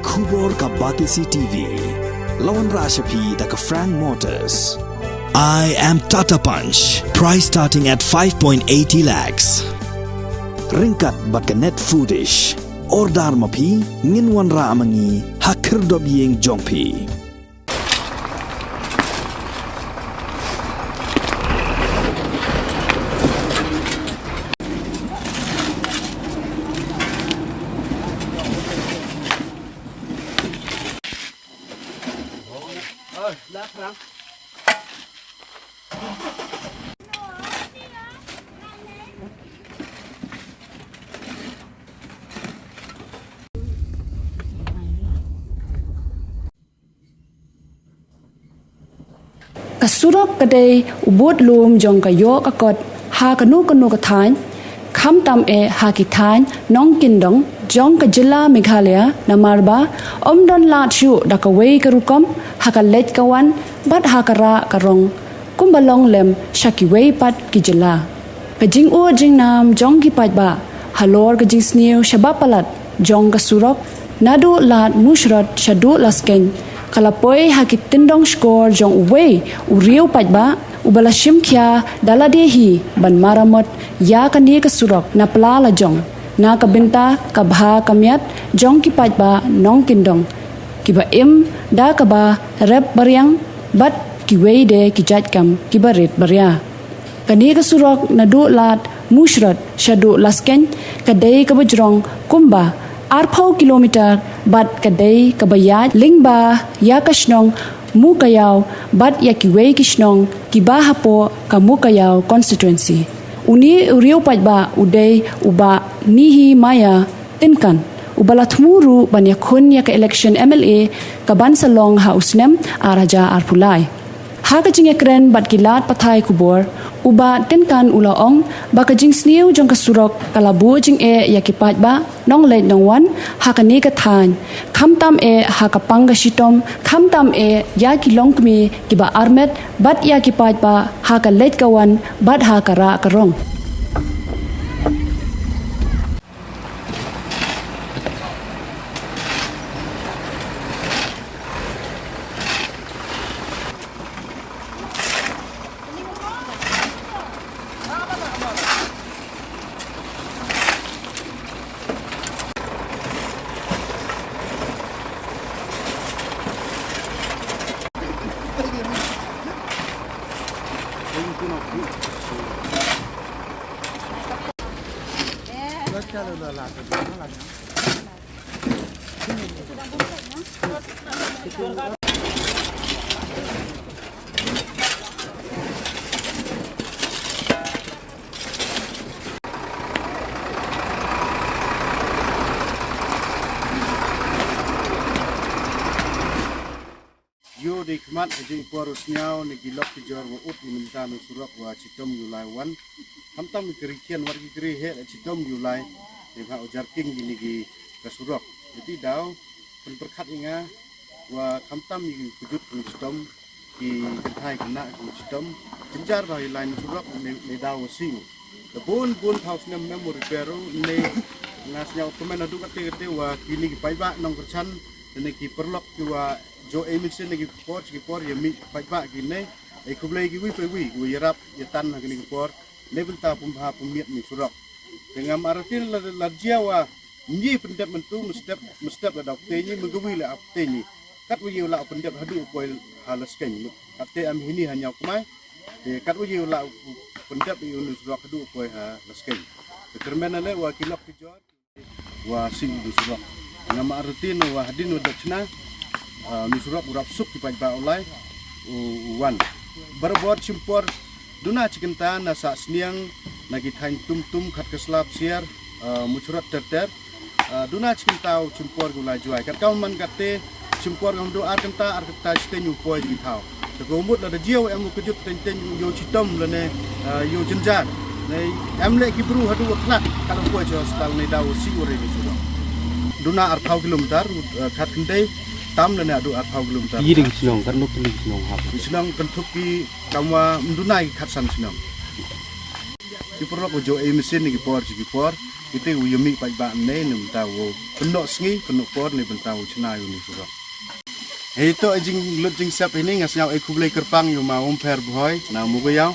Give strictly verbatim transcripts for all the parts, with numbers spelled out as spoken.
Khubor ka Batesi T V. La wanrah sha phi da ka Frank Motors. I am Tata Punch. Price starting at five point eighty lakhs. Ryngkat bad ka Net Foodish. Order ma phi, ngin wanrah ma ngi ha khyrdop ïing jong phi. Ka surok ka dei u bud lum jong ka ïoh ka kot ha kano kano ka thaiñ, khamtam eh ha ki thaiñ nongkyndong jong ka jylla Meghalaya, namar ba ym don lad shuh da kawei ka rukom ha ka leit ka wan bad ha ka rah ka rong kumba long lem sha kiwei pat ki jylla. Ka jingud jingnam jong ki paidbah halor ka jingsniew shabab palat jong ka surok naduh Lad Mushrot shaduh Laskein ka la poi ha ki tyndong shkor jong uwei u riew paidbah uba la shim khia da lade hi ban maramot ïa kane ka surok na pla la jong, na ka bynta ka bha ka miat jong ki paidbah nongkyndong kiba im da kaba rep ba riang bad kiwei de ki jait kam kiba rit ba ria. Kane ka surok naduh Lad Mushrot shaduh Laskein ka dei kaba jrong kumba arphew kilometer bad ka dei kaba ïaid lyngba ïa ka shnong Mukaïaw bad ïa kiwei ki shnong kiba hapoh ka Mukaïaw constituency. Une u riew paidbah u dei u Bah Nehemiah Tynkan, uba la thmu ruh ban ïakhun ïa ka election M L A kaban sa long ha u snem ar hajar arphew lai. Ha ka jingïakren bad ki lad pathai khubor, u Bah Tynkan u la ong ba ka jingsniew jong ka surok ka la buh jingeh ïa ki paidbah nongleit nongwan ha kane ka thaiñ, khamtam eh ha ka pang ka shitom, khamtam eh ïa ki longkmie kiba armet bad ïa ki paidbah ha ka leit ka wan bad ha ka rah ka rong. Ïoh dei khmat ha jingpor u sniaw ne ki lok ki jor wa ut i mynta na surok wa chitom yu lai wan. Khamtam ki kri khian wat ki kri he la chitom yu lai. Dei ha u jarking kini ki ka surok. Iti daw pynpyrkhat ïa nga wa khamtam ïa ki kujut ki chitom, ki kynthai khynnah ki chitom, jynjar ba ïa line surok ne, ne daw wa sing. Te bun bun thaw snem mem u repair u ne. Nga sñiaw kmen haduh kate kate wa kini ki paidbah nongkyrchan ne ki paralok ki wa jo ei machine ne ki por ki por ïa mih paidbah kine. Ei khublei kiwi pa iwi ki wa ïarap ïatan ha kini ki por. Ne bynta pynbha pynmiat ni surok. Te ngam arati la, la jia wa ngi pyndep myntu, mynstep, mynstep la dau ptei ni, mynkawi la ptei ni. Kat wa ïew la pyndep haduh poi ha Laskein. Kat te am hini ha Ñiaw Kmai. Te kat wa ïew la pyndep ïew ni surok haduh poi ha Laskein. Te kyrmen ale wa ki lok ki jor wa sing u surok. Ngam arati no wa hadin wa dachna, ah, ni surok u rap suk ki paidbah u lai u, u wan. Barabor chimpor duna chikynta na Sahsniang, na ki thaiñ Tumtum, Khatkasla, Psiar, ah, Muchurot ter ter. Ah, duna chikynta u chimpor ki u lai juai. Kat kam man kate chimpor ngam du ar kynta, ar kynta chiteng u poi ki thaw. Te ko mut la da jia wa em u kujut teng teng yow chitom lane, ah, yow jynjar. Ne em le ki bru haduh wa khlad kat u poi cha hospital ne daw si wa re ni surok. Duna arphew kilometer, ah, khat khyndai tam lane haduh arphew kilometer. Iri ki chnong, kat nuk iri ki chnong hap. Ki chnong kynthup ki kamwa mduna ki khatsan chnong. Ki paralok u jo ei machine ni ki por chi ki por. Kite u ïa mih paidbah ne ne mynta u pynnoh sngi pynnoh por ne mynta u chna ïa u ni surok. Hei to jing lut jing sep ini nga sngap ai khublei kyrpang ïa u ma Umpher Bhoi na Mugayaw.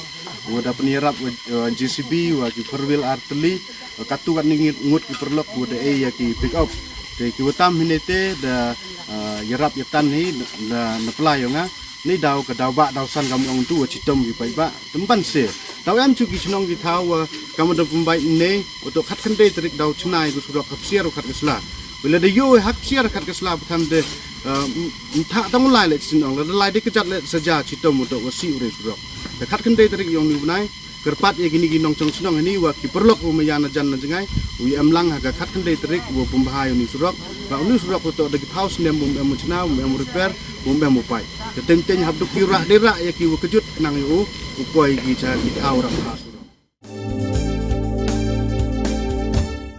U da pynïarap wa J C B wa ki four wheel ar tylli. Katu kat ni ngut ki pyrlok u da ei ïa ki pick up. Te ki watam hine te da ïarap ïa tan hi da na pla ïa nga. Ni daw ka daw ba daw san kam ong tu wa chitom ki paidbah. Tymban se. Daw em chu ki chnong ki thaw wa kam da pynbai ne u to khat khyndai tarik daw chna ïa u surok hapsiar u khat ka sla. Bila da ïoh hapsiar khat ka sla ba kan de Ntha tang lai le chin ong la lai de kjat le saja chitom u to wa si u re surok. Da khat khyndai tarik yong ni u bnai kyrpad ïa kini ki nongchong chnong ini wa ki pyrlok u ma ïa na jan na jngai u ïa em lang ha ka khat khyndai tarik u pynbha ïa u ni surok. Ba u ni surok u to da ki phaw snem u em u chna u em u repair u em u pai. Ka teng teng hap duk ki rah de rah ïa ki wa kjut nang ïa u u poi ki cha ki thaw rah ha.